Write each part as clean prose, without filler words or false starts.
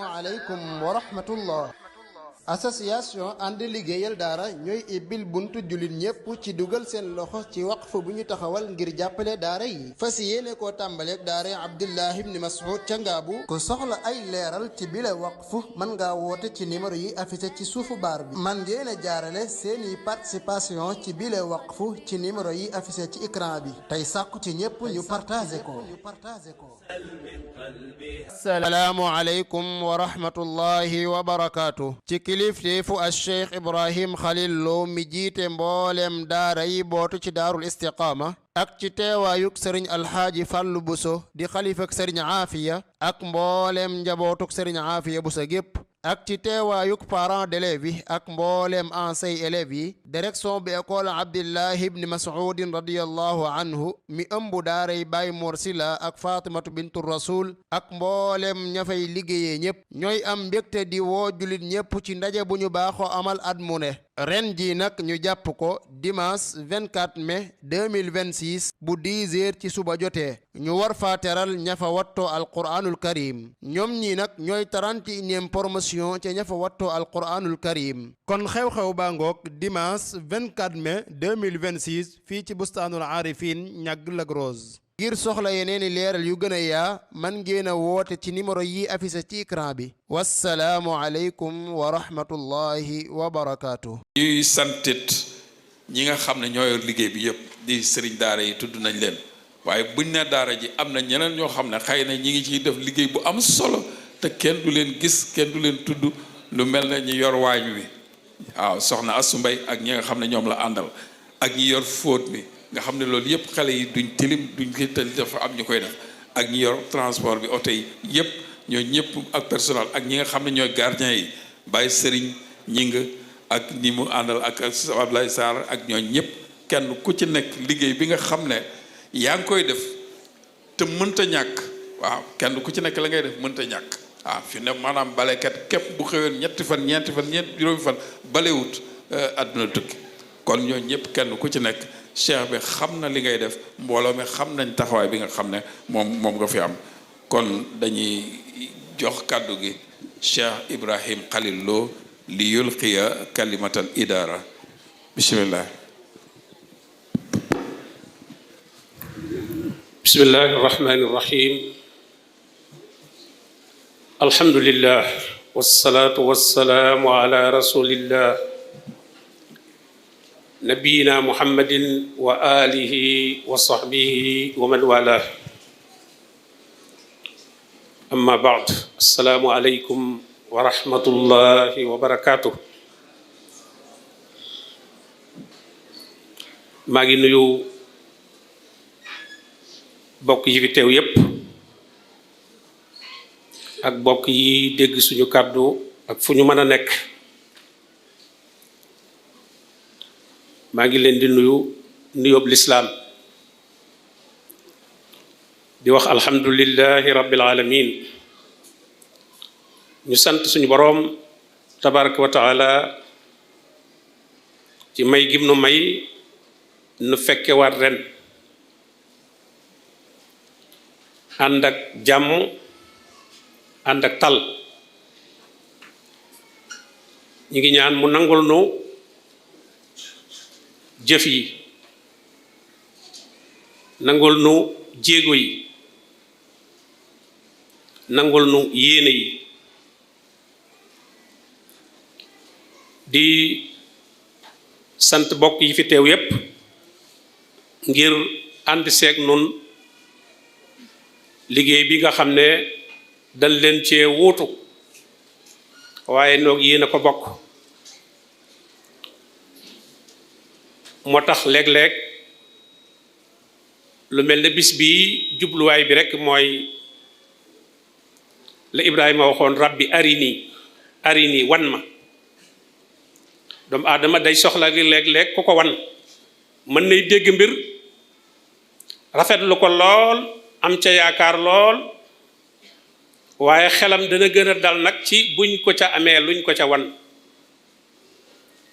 aleykum wa rahmatullah. association ànd liggéeyal daara ñooy ibbil buntu jullit ñépp ci dugal seen loxo ci waqf bu ñu taxawal ngir jàppale daara yi fas yéene koo tàmbaleeg daara Abdullah ibn Mas'ud ca Ngaabu ku soxla ay leeral ci bile waqf mën ngaa woote ci numéro yi affiché ci suufu baar bi man ngeen a jaarale seeni participation ci bile waqf ci numéro yi affiché ci écran bi tey sàkku ci ñépp ñu partagé ko. assalaamu aleykum wa rahmatullahi wa barakaatu. ci kilifteefu Cheikh Ibrahim Khalil Lo mi jiite mboolem daara yi bootu ci daarul istiqaama ak ci teewaayuk sëriñ alxaaji Fàllu Buso di xalifak sëriñ Aafiya ak mboolem njabootuk sëriñ Aafiya Buso gépp ak ci teewaayuk parents d'élèves yi ak mboolem enseignants élèves yi direction bi école Abdullah ibn Mas'ud radiyallahu anhu mi ëmb daaray Baay Mor Sila ak Fatimatu bintu Rasul ak mboolem ña fay liggéeyee ñépp ñooy am mbégte di woo julit ñépp ci ndaje bu ñu baaxoo amal at mu ne ren ji nag ñu jàpp ko dimanche 24 mai 2026 bu 10 heures ci suba jotee ñu war fa teral ña fa wattoo alquraanul karim ñoom ñi nag ñooy 31e promotion ca ña fa wattoo alquraanul karim kon xew-xew baa ngoog dimanche 24 mai 2026 fii ci bustaanul aarifin ñàgg Lac Rose ngir soxla yeneeni leeral yu gën a yaa man ngeen a woote ci numéro yi affiché ci écran bi wassalaamu aleykum wa rahmatullahi wa barakaatu. ñuy santit ñi nga xam ne ñoo yor liggéey bi yëpp di sëriñ daara yi tudd nañ leen waaye buñ ne daara ji am na ñeneen ñoo xam ne xëy na ñi ngi ciy def liggéey bu am solo te kenn du leen gis kenn du leen tudd lu mel ne ñi yor waañ wi waaw soxna Asu Mbay ak ñi nga xam ne ñoom la àndal ak ñi yor fóot mi nga xam ne loolu yëpp xale yi duñ tilim duñ xital dafa am ñu koy def ak ñi yor transport bi oto yi yëpp ñoo ñëpp ak personnel ak ñi nga xam ne ñooy gardien yi bàyyi sëriñ ñi nga ak ñi mu àndal ak Abdoulaye Sarr ak ñoo ñëpp kenn ku ci nekk liggéey bi nga xam ne yaa ngi koy def te mënta ñàkk waaw kenn ku ci nekk la ngay def mënta ñàkk waaw fi ne maanaam balekat képp bu xëyoon ñetti fan ñeenti fan juróomi fan balewut àdduna tukki kon ñoo ñëpp kenn ku ci nekk cheikh bi xam na li ngay def mbooloo mi xam nañ taxawaay bi nga xam ne moom nga fi am kon dañuy jox kàddu gi Cheikh Ibrahim Khalil Lo li yulqiya kalimatal idara bismillah bismillahi irrahmani irrahim alhamdulillah wassalatu wassalaamu ala rasulillah nabiyina muhammadin wa alihi wa sahbihi wa man wala amma baad assalaamu aleykum wa rahmatullahi wa barakatuh maa ngi nuyu bokk yi fi teew yépp ak bokk yi dégg suñu kàddu ak fu ñu mën a nekk maa ngi leen di nuyu nuyoob lislaam di wax alhamdulillahi rabbil alamin ñu sant suñu boroom tabaraka wa taala ci may gim nu may nu fekke waat ren ànd ak jàmm ànd ak tal ñu ngi ñaan mu nangul nu jëf yi nangul nu jéego yi nangul nu yéene yi di sant bokk yi fi teew yépp ngir ànd seeg nun liggéey bi nga xam ne dañ leen cee wuutu waaye noog yéen a ko bokk moo tax léeg-léeg lu mel ne bis bi jubluwaay bi rekk mooy la Ibrahima waxoon rabbi arini wan ma doomu aadama day soxla gi léeg-léeg ku ko wan mën nay dégg mbir rafetlu ko lool am ca yaakaar lool waaye xelam dana gën a dal nag ci buñ ko ca amee luñ ko ca wan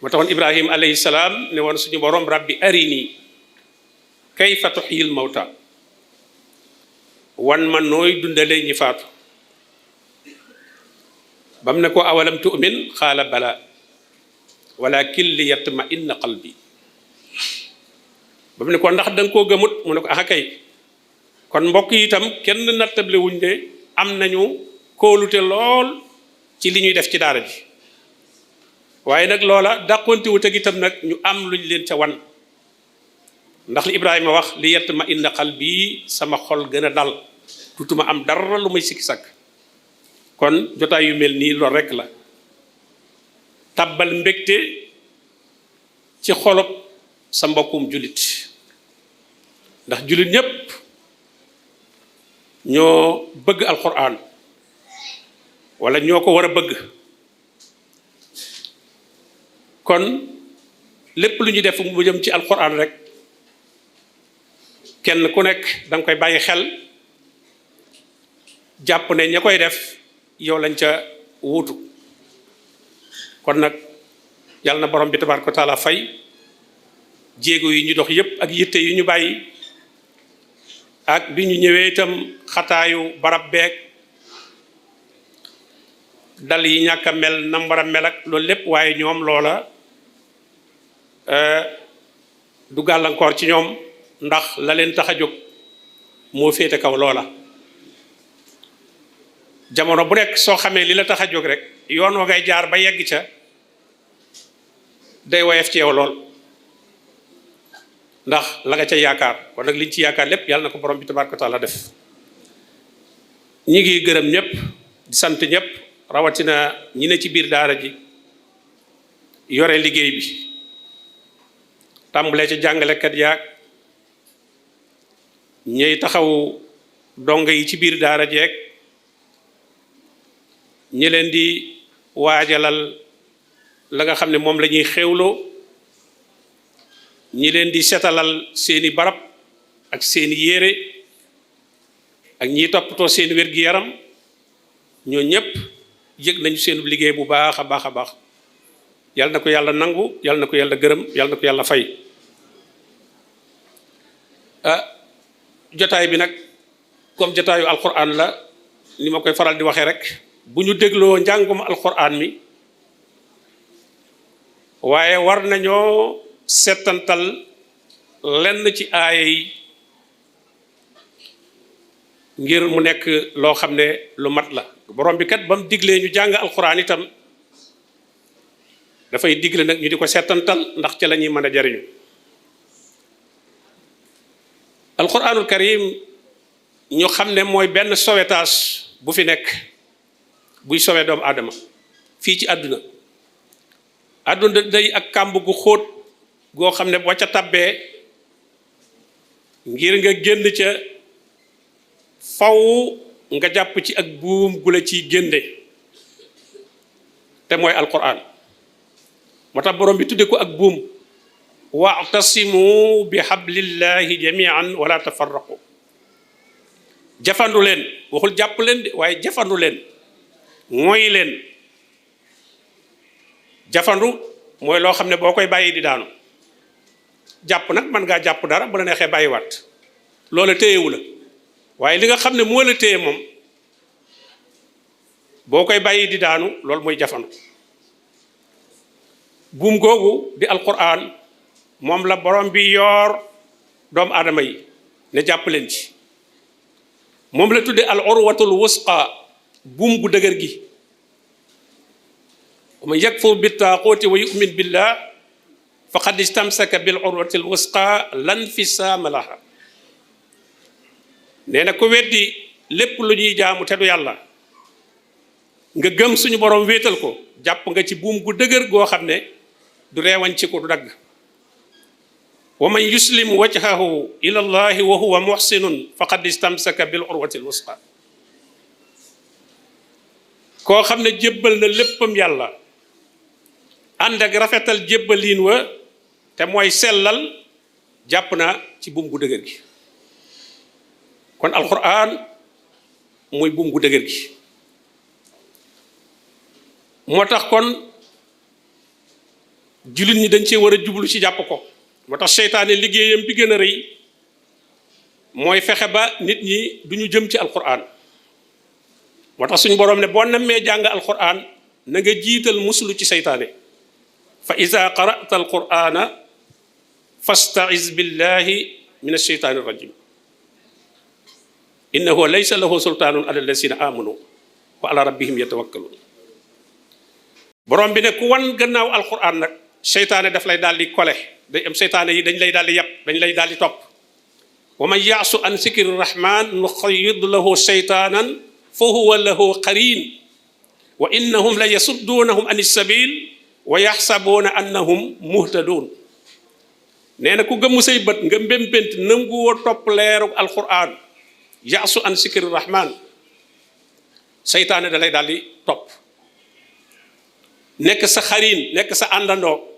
moo taxoon Ibrahim alayhi salaam ne woon suñu borom rabbi arini kayfa tuhyil mawta wan ma nooy dundale ñi faatu bam ne ko awalam tu'min xaala bala walakin li yatma inna qalbi bam ne ko ndax da nga koo gëmut mu ne ko ah kay kon mbokk yi itam kenn nattable wuñ ne am nañu kóolute lool ci li ñuy def ci daara ji waaye nag loola dàqonte wut ak itam nag ñu am luñ leen ca wan ndax li Ibrahima wax li yatma inna qalbi sama xol gën a dal tutuma am dara lu may sikki sakk kon jotaay yu mel nii loolu rekk la tabbal mbégte ci xolob sa mbokkum jullit ndax jullit ñépp ñoo bëgg alquran wala ñoo ko war a bëgg kon lépp lu ñu def mu jëm ci alquran rek kenn ku nekk danga koy bàyyi xel jàpp ne ña koy def yow lañ ca wuutu kon nag yàlla na borom bi tabaaraka wa taala fay jéego yi ñu dox yépp ak yitte yi ñu bàyyi ak bi ñu ñëwee itam xataayu barab beeg dal yi ñàkk a mel nam war a mel ak loolu lépp waaye ñoom loola du gàllankoor ci ñoom ndax la leen tax a jóg moo féete kaw loola jamono bu nekk soo xamee li la tax a jóg rek yoon wa ngay jaar ba yegg ca day woyof ci yow lool ndax la nga ca yaakaar kon nag liñ ci yaakaar lépp yàlla na ko borom bi tabaaraka wa taala def ñi ngi gërëm ñëpp di sant ñëpp rawatina ñi ne ci biir daara ji yore liggéey bi tàmbalee ca jàngalekat yaag ñey taxaw dongo yi ci biir daara jeeg ñi leen di waajalal la nga xam ne moom la ñuy xewloo ñi leen di setalal seeni barab ak seeni yére ak ñiy toppatoo seeni wér-gi-yaram ñoo ñëpp yëg nañu seen liggéey bu baax a baax a baax yàlla na ko yàlla nangu yàlla na ko yàlla gërëm yàlla na ko yàlla fay jotaay bi nag comme jotaayu alquran la ni ma koy faral di waxee rek bu ñu dégloo njàngum alquran mi waaye war nañoo settantal lenn ci aaya yi ngir mu nekk loo xam ne lu mat la borom bi kat ba mu diglee ñu jàng alquran itam dafay digle nag ñu di ko settantal ndax ca la ñuy mën a jariñu alquranul karim ñu xam ne mooy benn sauvetage bu fi nekk buy sauver doomu aadama fii ci àdduna day ak kàmb gu xóot goo xam ne boo ca tabbee ngir nga génn ca faw nga jàpp ci ak buum gu la ciy génne te mooy alquran moo tax borom bi tudde ko ak buum wa'tasimu bi hablillahi jami'an wala tafarraqu jafandu leen waxul jàpp leen de waaye jafandu leen mooy leen jafandu mooy loo xam ne boo koy bàyyi di daanu jàpp nag mën ngaa jàpp dara bu la neexee bàyyiwaat loola téyewu la waaye li nga xam ne moo la téye moom boo koy bàyyi di daanu loolu mooy jafandu buum googu di alquran moom la borom bi yoor doomu aadama yi ne jàpp leen ci moom la tudde al urwatul wusqa buum gu dëgër gi wa man yakfur bi taaquuti wa yu'min billah faqad istamsaka bil urwatil wusqa lan fisaama laha nee na ko weddi lépp lu ñuy jaamu te du yàlla nga gëm suñu borom wéetal ko jàpp nga ci buum gu dëgër goo xam ne du reewañ ci ko du dagg wa man yuslim wajhahu ila allahi wa huwa muhsinun faqad istamsaka bil urwatil wusqa koo xam ne jébbal na léppam yàlla ànd ak rafetal jébbaliin wa te mooy sellal jàpp na ci buum gu dëgër gi kon alquran mooy buum gu dëgër gi moo tax kon jullit ñi dañ cee war a jublu ci jàpp ko moo tax seytaane liggéeyam bi gën a rëy mooy fexe ba nit ñi du ñu jëm ci alquran moo tax suñu boroom ne boo nammee jàng alquran na nga jiital muslu ci seytaane fa ida qara'ta alqur'ana fasta'iz billahi min alsheytaani irrajim innahu laysa lahu sultaanun ala alladina amanu wa ala rabbihim yatawakkalun borom bi ne ku wan gannaaw alquran nag seytaane daf lay daal di kole day am seytaane yi dañ lay daal di yàpp dañ lay daal di topp wa man yaasu an zikri rahman nuxayyid lahu seytaanan fa huwa lahu qarin wa innahum la yasuddunahum an sabil wa yaxsabuuna annahum muhtadun nee na ku gëmmu say bët nga mbémpént nanguwoo topp leeru alquran yaasu an zikri rahman seytaane da lay daal di topp nekk sa xarin nekk sa àndandoo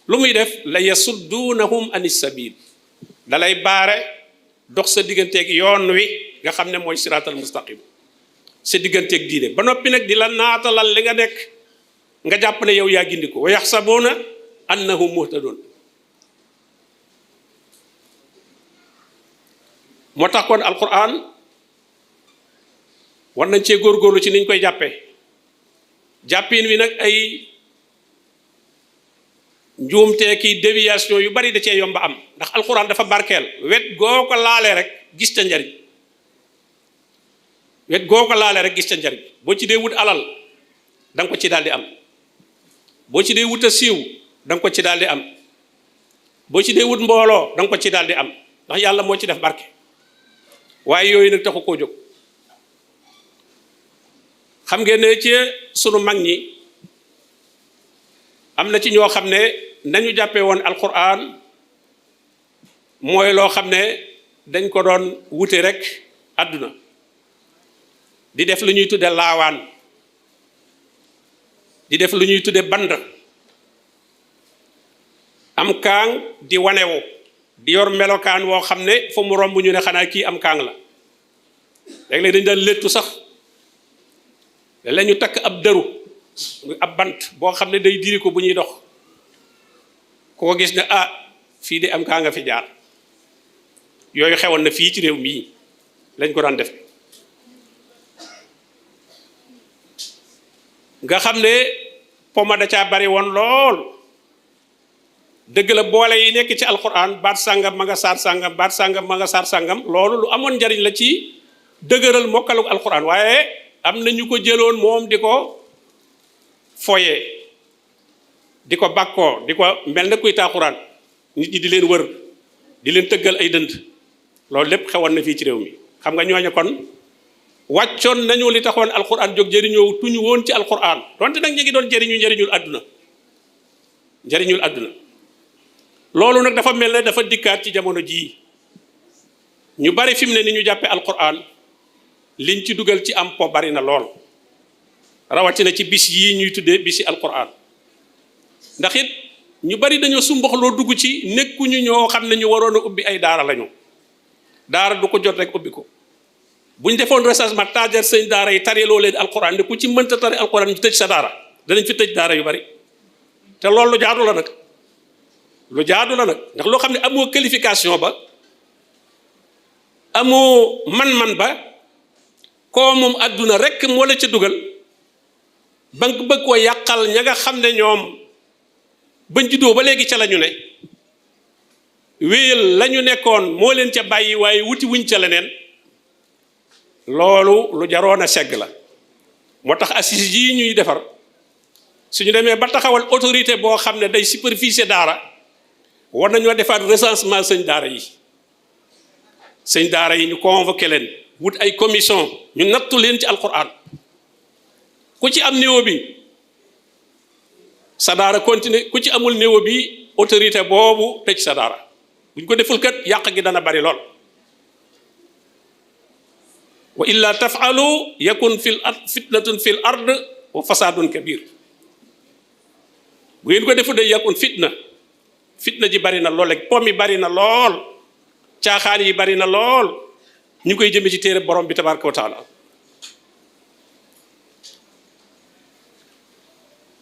lu muy def la yasuddunahum an sabil da lay baare dox sa digganteeg yoon wi nga xam ne mooy siraatal mustaqim sa digganteeg diine ba noppi nag di la naatalal li nga nekk nga jàpp ne yow yaa gindi ko wa yaxsabuuna annahum muhtadun moo tax kon alquran war nañ cee góorgóorlu ci niñ koy jàppee jàppin wi nag ay njuumtee ki déviation yu bari da cee yomba am ndax alquran dafa barkeel wet goo ko laalee rek gis ca njariñ wet goo ko laalee rek gis ca njariñ boo ci dee wut alal da nga ko ci daal di am boo ci dee wut a siiw da nga ko ci daal di am boo ci dee wut mbooloo da nga ko ci daal di am ndax yàlla moo ci def barke waaye yooyu nag taxu koo jóg xam ngeen ne ci sunu mag ñi am na ci ñoo xam ne nañu jàppee woon alquran mooy loo xam ne dañ ko doon wute rek àdduna di def lu ñuy tudde laawaan di def lu ñuy tudde band am kaang di wanewu di yor melokaan woo xam ne fu mu romb ñu ne xanaa kii am kaang la léeg-léeg dañ daan léttu sax la ñu takk ab dëru ab bant boo xam ne day diri ko bu ñuy dox ku ko gis ne ah fii de am kaa nga fi jaar yooyu xewoon na fii ci réew mii lañ ko daan def nga xam ne poma da caa bari woon lool dëgg la boole yi nekk ci alquran baat sàngam ma nga saar sàngam baat sàngam ma nga saar sàngam loolu lu amoon njariñ la ci dëgëral mokkalu alquran waaye am na ñu ko jëloon moom di ko foye di ko bàkkoo di ko mel na kuy taaxuraan nit ñi di leen wër di leen tëggal ay dënd loolu lépp xewoon na fii ci réew mi xam nga ñooñu kon wàccoon nañu li taxoon alquran jóg jëriñoo tuñu woon ci alquran donte nag ñu ngi doon jëriñu njëriñul àdduna loolu nag dafa mel ne dafa dikkaat ci jamono jii ñu bari fi mu ne ni ñu jàppee alquran liñ ci dugal ci am po bari na lool rawatina ci bis yii ñuy tuddee bisi alquran ndax it ñu bari dañoo sumbaxloo dugg ci nekkuñu ñoo xam ne ñu waroon a ubbi ay daara lañu daara du ko jot rek ubbi ko buñ defoon recensement taajar sëñ daara yi tariloo leen alquran ne ku ci mënta tari alquran ñu tëj sa daara danañ fi tëj daara yu bari te loolu lu jaadu la nag ndax loo xam ne amoo qualification ba amoo man-man ba koo moom àdduna rek moo la ca dugal ba nga bëgg koo yàqal ña nga xam ne ñoom bañ juddoo ba léegi ca la ñu ne wéyal la ñu nekkoon moo leen ca bàyyi waaye wuti wuñ ca leneen loolu lu jaroon a segg la moo tax assises yii ñuy defar suñu demee ba taxawal autorité boo xam ne day superviser daara war nañoo defaat recensement sëñ daara yi ñu convoqué leen wut ay commission ñu nattu leen ci alquran ku ci am niveau bi sa daara continuer ku ci amul niveau bi autorité boobu tëj sa daara buñ ko deful kat yàq gi dana bari lool wa illa tafalu yakun fitnatun fil ard wa fasadun kabir bu ngeen ko deful de yakun fitna ji bari na lool rek pom yi bari na lool caaxaan yi bari na lool ñu koy jëme ci téere borom bi tabaraka wa taala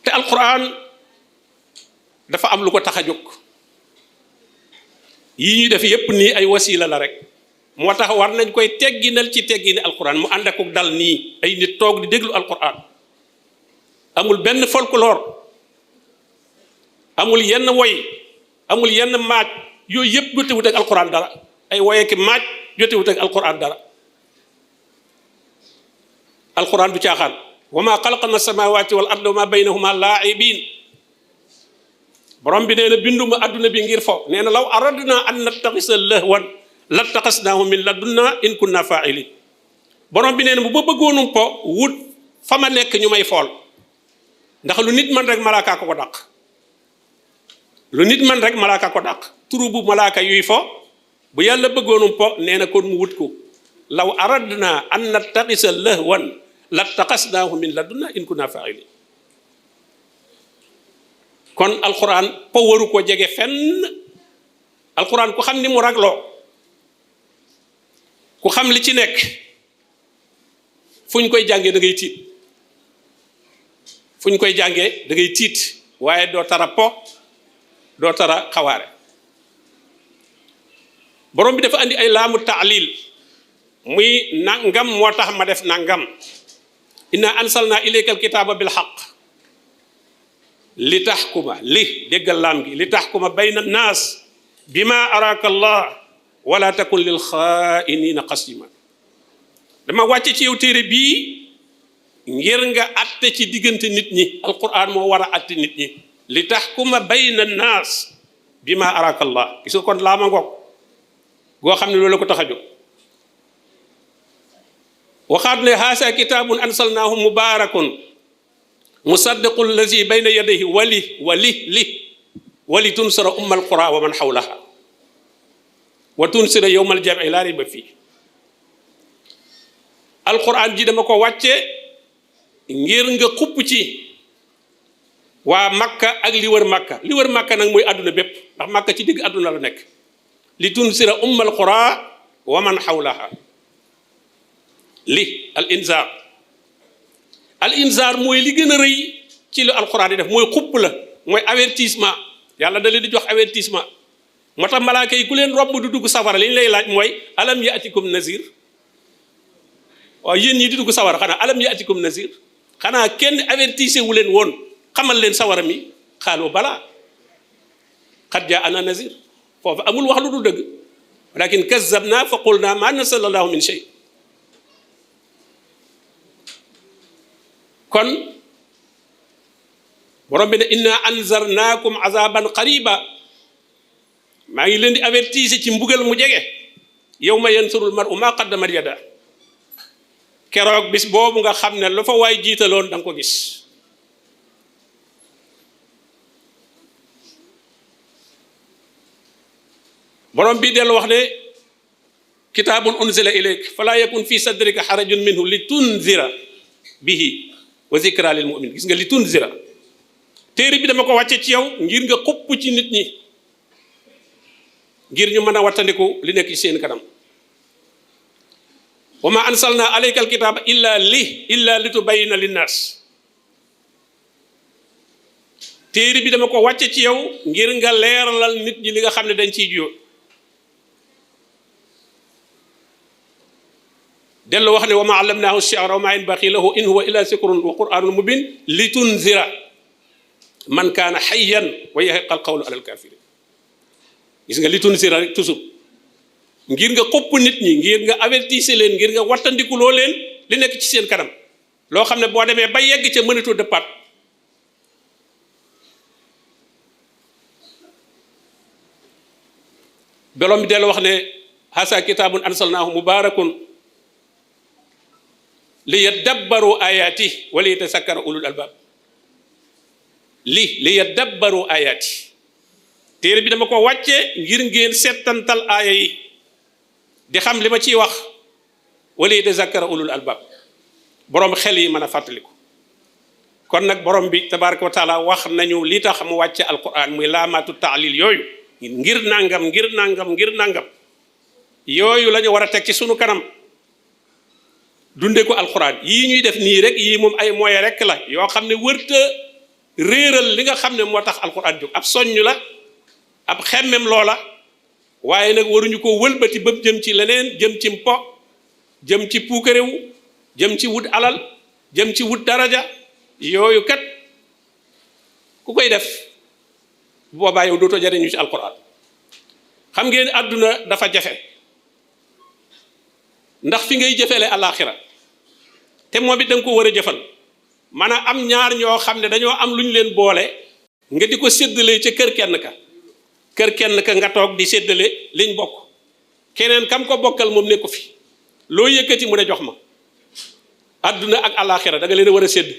te alquran dafa am lu ko tax a jóg yii ñuy def yépp nii ay wasila la rek moo tax war nañ koy tegginal ci teggini alquran mu ànd ak dal nii ay nit toog di déglu alquran amul benn folklore, amul yenn woy, amul yenn maaj, yooyu yëpp jotewut ak alquran dara. ay woye ki maaj jotewut ak alquran dara. alquran du caaxaan. wa ma xalaqna samawati wal arda wa ma baynahuma laaibin. borom bi nee na binduma adduna bi ngir fo. nee na law aradna an nattaxisa lahwan lattaxasnaahu min ladunna in kunna faailin. borom bi nee na bu ba bëggoonum po wut fa ma nekk ñu may fool. ndax lu nit man rek malaaka ko dàq. lu nit man rek malaaka ko dàq. turu bu malaaka yuy fo bu yàlla bëggoonum po nee na kon mu wut ko. law aradna an nattaxisa lahwan lattaxasnaahu min ladunna in kunna faailin. kon alquran po waru ko jege fenn. alquran ku xam ni mu ragloo, ku xam li ci nekk, fu ñu koy jàngee da ngay tiit. fu ñu koy jàngee da ngay tiit waaye doo tara po doo tara xawaare. borom bi dafa andi ay laamu taalil muy nangam moo tax ma def nangam. inna ansalna ilayka alkitaba bilhaq li taxkuma li déggal laam gi li taxkuma bayna naas bima araka allah wala takun lil xaainina xasima. dama wàcce ci yow téere bii ngir nga atte ci diggante nit ñi. alquran moo war a atte nit ñi. li taxkuma bayna naas bima araka allah. gis nga kon laama ngoog goo xam ne loolu la ko tax a jóg. waxaat ne haasa kitaabun ansalnaahu mubaarakun musaddiqu allazi bayna yadayhi wali tunsira umma alqura wa man xawlaha wa tunsira yowma aljamci laa rayba fii. alquran ji dama ko wàcce ngir nga xupp ci waa makka ak li wër makka. li wër makka nag mooy àdduna bépp ndax makka ci digg àdduna la nekk. li tunsira umma alqura wa man xawlaha. li al inzaar mooy li gën a rëy ci lu alquran di def. mooy xupp la, mooy avertissement. yàlla da leen di jox avertissement. moo tax malaaka yi ku leen romb du dugg safara li ñu lay laaj mooy alam yaatikum nazir. waaw yéen ñi di dugg sawara xanaa alam yaatikum nazir, xanaa kenn avertissé wu leen woon xamal leen sawara mi. xaaloo balaa xad jaa ana nazir. foofu amul wax lu dul dëgg. walakin kazzabna fa qulna ma nazzala allahu min shay. kon borom bi ne inna anzarnaakum azaban qariba. maa ngi leen di avertise ci mbugal mu jege. yawma yansurul mar'u ma qaddamat yada. keroog bis boobu nga xam ne lu fa waay jiitaloon da nga ko gis. borom bi dellu wax ne kitaabun unzila ilayk fala yakun fi sadrika harajun minhu li tunzira bihi wa zikra lil mu'min. gis nga li tunzira téere bi dama ko wàcce ci yow ngir nga xupp ci nit ñi ngir ñu mën a wattandiku li nekk ci seen kanam. wa ma ansalna alayka alkitaba illa li tubayyina linnaas. téere bi dama ko wàcce ci yow ngir nga leeralal nit ñi li nga xam ne dañ ciy juyoo. dellu wax ne wa ma allamnaahu shi'ra wa ma yanbaghi lahu in huwa illa zikrun wa qur'anun mubin li tunzira man kaana hayyan wa yahiqqa alqawlu ala alkafirin. gis nga li tunzira rek toujours ngir nga xopp nit ñi, ngir nga avertise leen, ngir nga wattandikuloo leen li nekk ci seen kanam loo xam ne boo demee ba yegg ca mënatoo dëppaat. borom bi dellu wax ne haasa kitaabun ansalnaahu mubaarakun li yaddabbaru ayaati wa li yatasakkara ulul albaab. li yaddabbaru ayaati. téere bi dama ko wàcce ngir ngeen settantal aaya yi di xam li ma ciy wax wa li yatasakkara ulul albaab. borom xel yi mën a fàttaliku. kon nag borom bi tabaaraka wa taala wax nañu li tax mu wàcce alquran muy laamaatu taalil yooyu ngir nangam yooyu la ñu war a teg ci sunu kanam. dunde ko alxuraan yii ñuy def nii rek yii moom ay moye rek la yoo xam ne wërta réeral li nga xam ne moo tax alxuraan jóg. ab soññ la, ab xemmem loola, waaye nag waruñu ko wëlbati ba jëm ci leneen, jëm ci mpo, jëm ci puukarewu, jëm ci wut alal, jëm ci wut daraja. yooyu kat ku koy def boobaa yow dootoo jariñu ci alquran. xam ngeen àdduna dafa jafe ndax fi ngay jëfele alaxira te moom it da nga ko war a jëfal maanaam am ñaar ñoo xam ne dañoo am lu ñu leen boole nga di ko séddale ca kër kenn ka nga toog di séddale liñ bokk keneen kam ko bokkal moom nekku fi loo yëkkati mu ne jox ma. àdduna ak alaxira da nga leen a war a sédd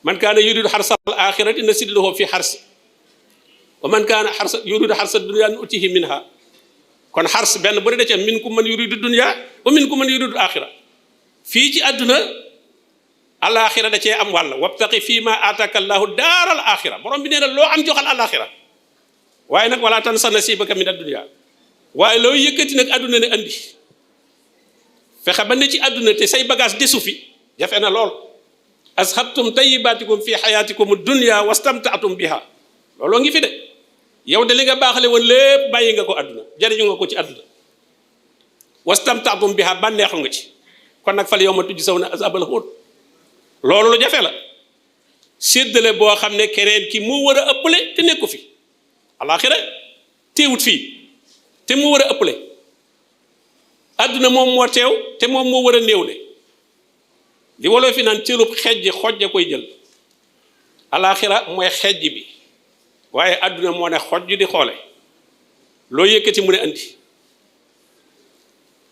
man kaana yuridu xarsa al axirati nasid lahu fi xarsi wa man kaana yuridu xarsa dunya nutihi minha kon xars benn bu ne da ca minkum man yuridu dunya wa minkum man yuridu axira fii ci àdduna alaxira da cee am wàll wabtaqi fii ma ataka allahu daaral axira borom bi nee na loo am joxal alaxira waaye nag wala tansa nasibaka min ad-dunya waaye loo yëkkati nag àdduna ne andi fexe ba ne ci àdduna te say bagage desu fi jafe na lool ashabtum tayyibatikum fi hayatikum ad-dunya wastamta'tum biha looloo ngi fi de yow de li nga baaxale woon lépp bàyyi nga ko àdduna jariñu nga ko ci àdduna wastamta'tum biha bànneexu nga ci kon nag fal yawma tujzawna azabal hun loolu lu jafe la séddale boo xam ne keneen ki mu war a ëppale te nekku fi alaxira teewut fii te mu war a ëppale àdduna moom moo teew te moom moo war a néewle li waloo fi naan cërub xejj xojja koy jël alaxira mooy xejj bi waaye àdduna moo ne xojj di xoole loo yëkkati mu ne andi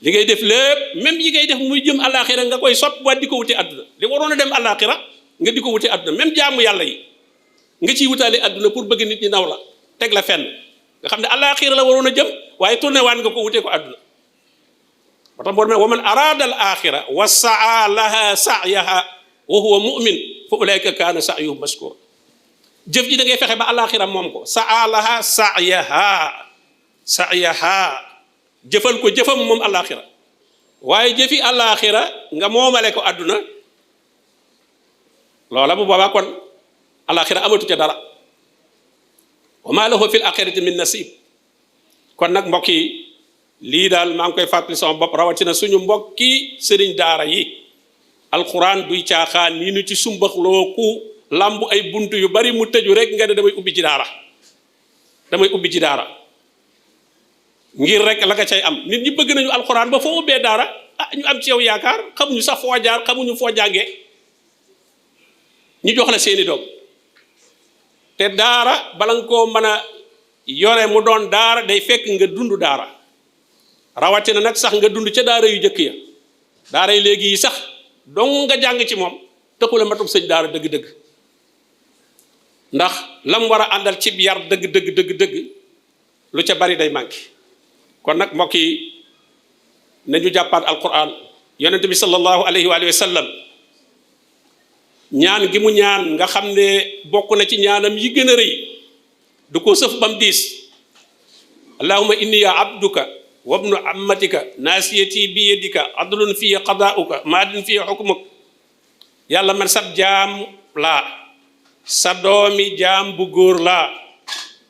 li ngay def lépp même yi ngay def muy jëm alaxira nga koy sopp waat di ko wute àdduna li waroon a dem alaxira nga di ko wute àdduna même jaamu yàlla yi nga ciy wutaale àdduna pour bëgg nit ñi naw la teg la fenn nga xam ne alaxira la waroon a jëm waaye tourné waan nga ko wutee ko àdduna moo tax boo demee wa man arada al axira wa saa laha sa'yaha wa huwa mu'min fa ulaika kaana sa'yuhum mashkura jëf ji da ngay fexe ba alaxira moom ko saa laha sa'yaha jëfal ko jëfam moom alaxira waaye jëfi alaxira nga moomale ko àdduna loola bu boobaa kon alaxira amatu ca dara wa ma lahu fil axirati min nasib kon nag mbokk yi lii daal maa ngi koy fàttali sama bopp rawatina suñu mbokki sëriñ daara yi alquran duy caaxaan nii nu ci sumbaxloo ku làmbu ay buntu yu bari mu tëju rek nga ne damay ubbi ci daara ngir rek la nga cay am nit ñi bëgg nañu alquran ba foo ubbee daara ñu am ci yow yaakaar xamuñu sax foo jaar xamuñu foo jàngee ñu jox la seeni doom te daara bala nga koo mën a yore mu doon daara day fekk nga dund daara rawatina nag sax nga dund ca daara yu jëkk ya daara yi léegi yi sax dong nga jàng ci moom taxul a matub sëñ daara dëgg-dëgg ndax lam war a àndal cib yar dëgg lu ca bari day manqué kon nag mbokk yi nañu jàppaat alquran yonent bi sallallahu alayhi wa sallam ñaan gi mu ñaan nga xam ne bokk na ci ñaanam yi gën a rëy du ko sëf bam diis allahumma inni ya abduka wabnu ammatika naasiyati bi yadika adlun fii qadaa'uka maadin fii hukmuk yàlla man sab jaam laa sa doomi jaam bu góor laa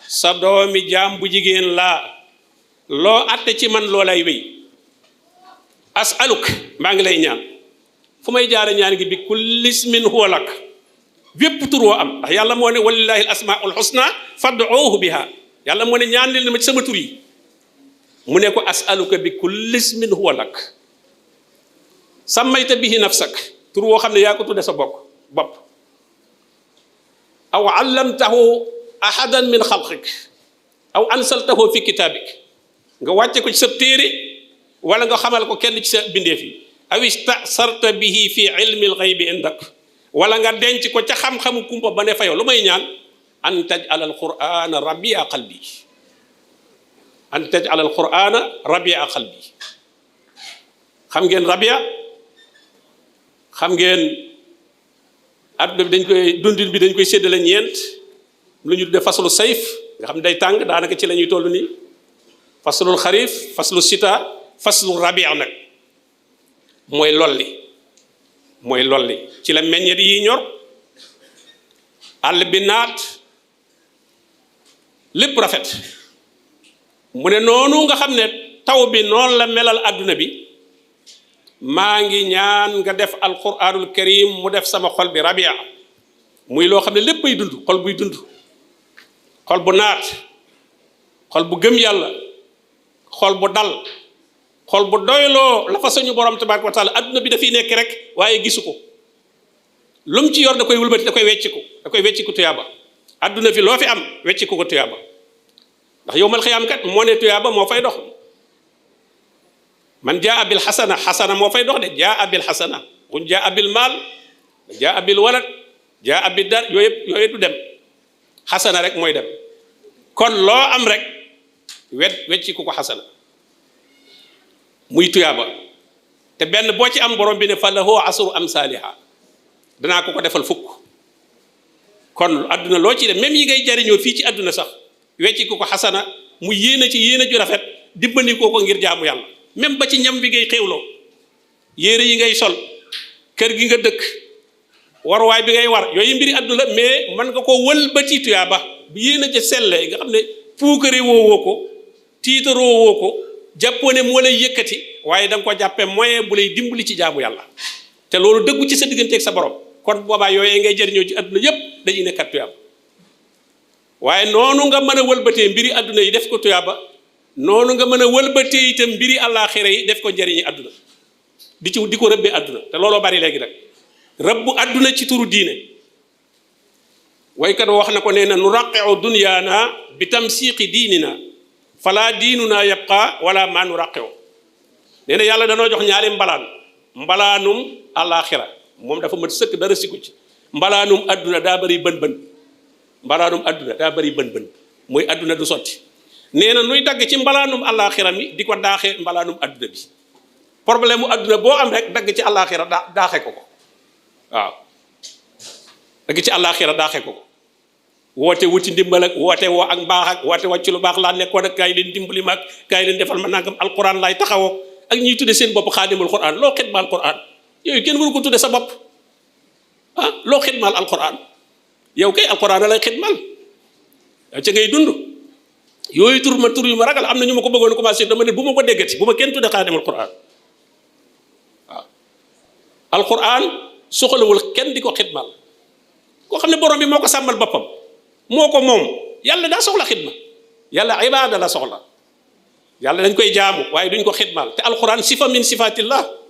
sa doomi jaam bu jigéen laa loo atte ci man loo lay wéy as'aluk maa ngi lay ñaan fu may jaare ñaan gi bi kulli ismin huwa lak bépp tur woo am ndax yàlla moo ne walillahi al asmaul husna fad'uuhu biha yàlla moo ne ñaan leen ma ci sama tur yi mu ne ko as'aluka bi kulli ismin huwa lak sammayta bihi nafsak tur woo xam ne yaa ko tudde sa bopp aw allamtahu ahadan min xalqik aw ansaltahu fi kitabik nga wàcce ko ci sa téere wala nga xamal ko kenn ci sa bindeef yi aw istasarta bihi fi ilmi alxaybi indak wala nga denc ko ca xam-xamu kumpa ba ne fa yow lu may ñaan an taj'al alqur'ana rabia qalbi an taj'al alqur'ana rabia qalbi xam ngeen rabia xam ngeen adduna bi dañ koy dundin bi dañ koy séddale ñeent lu ñu tudde faslu sayf nga xam ne day tàng daanaka ci la ñuy toll nii faslul xarif faslu sita faslu rabia nag mooy lolli ci la meññeet yi ñor àll bi naat lépp rafet mu ne noonu nga xam ne taw bi noonu la melal adduna bi maa ngi ñaan nga def alquranul karim mu def sama xol bi rabia muy loo xam ne lépp ay dund xol buy dund xol bu naat xol bu gëm yàlla xol bu dal xol bu doyloo la fa suñu borom tabaaraka wa taala adduna bi dafiy nekk rek waaye gisu ko lu mu ci yor da koy wëlbati da koy wecciku tuyaaba adduna fi loo fi am wecciku ko tuyaaba ndax yowmal xiyaam kat moo ne tuyaaba moo fay dox man jaa bil xasana xasana moo fay dox de jaa bil xasana buñ jaa bil maal jaa bil walad jaa bil dar yooyu du dem xasana rek mooy dem kon loo am rek wecciku ko xasana muy tuyaaba te benn boo ci am borom bi ne fa lahu asru amsaaliha danaa ko defal fukk kon adduna loo ci def même yi ngay jariñoo fii ci adduna sax wecci ko xasana mu yéene ci yéene ju rafet dimbali ko ngir jaamu yàlla même ba ci ñam bi ngay xéewloo yére yi ngay sol kër gi nga dëkk waruwaay bi ngay war yooyu mbiri adduna la mais mën nga ko wëlbati tuyaaba bi yéene ca selle nga xam ne puukare woowoo ko tiitaroo woo ko jàppoo ne moo lay yëkkati waaye da nga ko jàppee moyen bu lay dimbali ci jaamu yàlla te loolu dëggu ci sa digganteeg sa borom kon boobaa yooyu ngay jëriñoo ci adduna yépp dañuy nekkat tuyaaba waaye noonu nga mën a wëlbatee mbiri adduna yi def ko tuyaaba noonu nga mën a wëlbatee itam mbiri àllaaxira yi def ko njëriñi adduna di ko rëbbee adduna te looloo bari léegi nag rëbbu adduna ci turu diine waykat wax na ko nee na nu raqiu dunyaana bi tamsiqi diinina fala diinuna yabqa wala maa nu raqiu nee na yàlla danoo jox ñaari mbalaanum àllaaxira moom dafa mat sëkk dara siku ci mbalaanum adduna daa bëri bën-bën mooy adduna du sotti nee na nuy dagg ci mbalaanum àllaaxira mi di ko daaxee mbalaanum adduna bi problème mu adduna boo am rek dagg ci àllaaxira daaxe ko waaw dagg ci àllaaxira daaxe ko woote wuti ndimbal ak woote woo ak mbaax ak woote wàcc lu baax laa nekkoon ak kaay leen dimbali ma ak kaay leen defal ma nangam alquran laay taxawoo ak ñuy tudde seen bopp xaadimul quran loo xidmaal quran yooyu kenn waru ko tudde sa bopp loo xidmaal alquran yow kay alquran lay xidmaal yow ca ngay dund yooyu tur yu ma ragal am na ñu ma ko bëggoon commencé dama ne bu ma ko déggati bu ma kenn tudde xaadimul quran waaw alquran soxlawul kenn di ko xidmaal koo xam ne borom bi moo ko sàmmal boppam moo ko moom yàlla daa soxla xidma yàlla ibaada la soxla yàlla dañ koy jaamu waaye duñ ko xidmaal te alquran sifa min sifatillah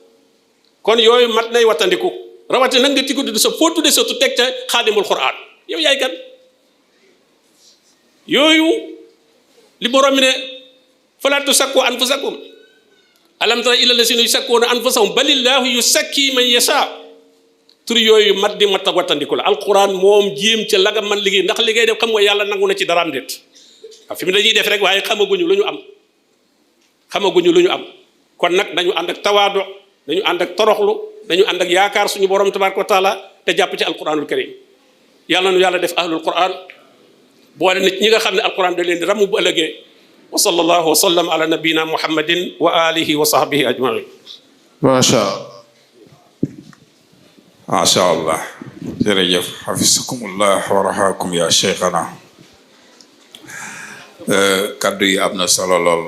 kon yooyu mat nay wattandiku rawati nag nga ti ko tudd sa foo tudde sa tu teg ca xaadimul quran yow yaay kan yooyu li borom mi ne fala tusakku anfusakum alam tara ila lazina yusakkuuna anfusahum balillahu yusakki man yasha tur yooyu mat di mat a wattandiku la alquran moom jéem ca la nga man liggéey ndax li ngay def xam nga yàlla nangu na ci daraam déet waaw fi mu dañuy def rek waaye xamaguñu lu ñu am kon nag dañu ànd ak tawaadu dañu ànd ak toroxlu dañu ànd ak yaakaar suñu borom tabaraka wa taala te jàpp ci alquranul karim yàlla nu yàlla def ahlul quran boole nit ñi nga xam ne alquran da leen di ramm bu ëllëgee wa sallallahu wa sallam ala nabina muhammadin wa alihi wa sahbihi ajmain macha allah jërëjëf xafisakumullah wa raxaakum ya cheikhana kaddu yi am na solo lool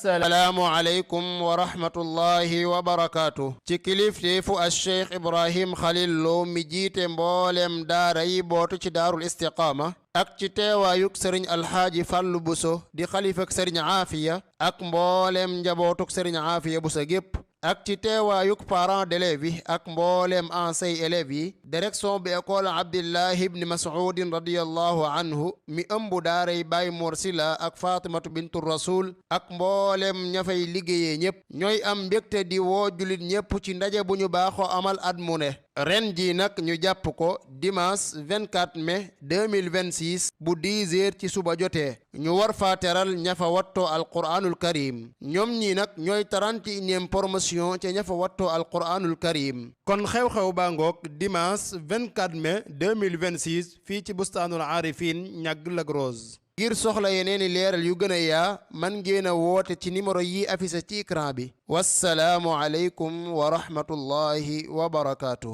assalaamu aleykum wa rahmatullahi wa barakaatu ci kilifteefu Cheikh Ibrahim Khalil Lo mi jiite mboolem daara yi bootu ci daarul istiqaama ak ci teewaayuk sëriñ alxaaji Fàllu Buso di xalifak sëriñ Aafiya ak mboolem njabootuk sëriñ Aafiya Buso gépp ak ci teewaayuk parents d'élèves yi ak mboolem enseignants élèves yi direction bi école Abdillahi ibni Mas'udin radiyallahu anhu mi ëmb daaray Baay Mor Sila ak Fatimatu bintu Rasul ak mboolem ña fay liggéeyee ñépp ñooy am mbégte di woo julit ñépp ci ndaje bu ñu baaxoo amal at mu ne ren ji nag ñu jàpp ko dimanche 24 mai 2026 bu 10 heures ci suba jotee ñu war fa teral ña fa wattoo alquranul karim ñoom ñi nag ñooy 31e promotion ca ña fa wattoo alquranul karim kon xew-xew baa ngoog dimanche 24 mai 2026 fii ci bustaanul aarifin ñàgg Lac Rose ngir soxla yeneeni leeral yu gën a yaa man ngeen a woote ci numéro yi affiché ci écran bi wassalaamu aleykum wa rahmatullahi wa barakaatu